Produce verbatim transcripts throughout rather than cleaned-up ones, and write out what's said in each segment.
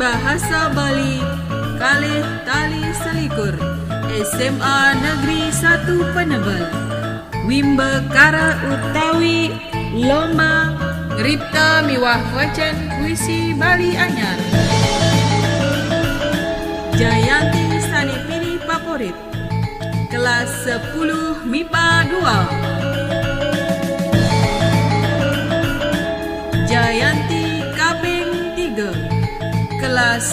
Bahasa Bali kalih tali selikur, S M A Negeri satu Penebel. Wimbakara utawi lomba ngripta miwah wacan puisi Bali anyar. Jayanti sane pinih favorit, kelas sepuluh mipa dua. Jayanti kaping tiga, kelas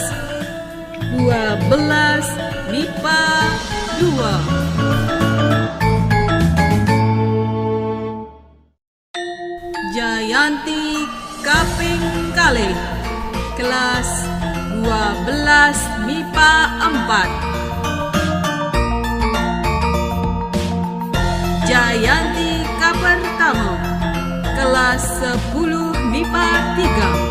dua belas mipa dua. Jayanti kaping kalih, kelas dua belas mipa empat. Jayanti kapertama, kelas sepuluh mipa tiga.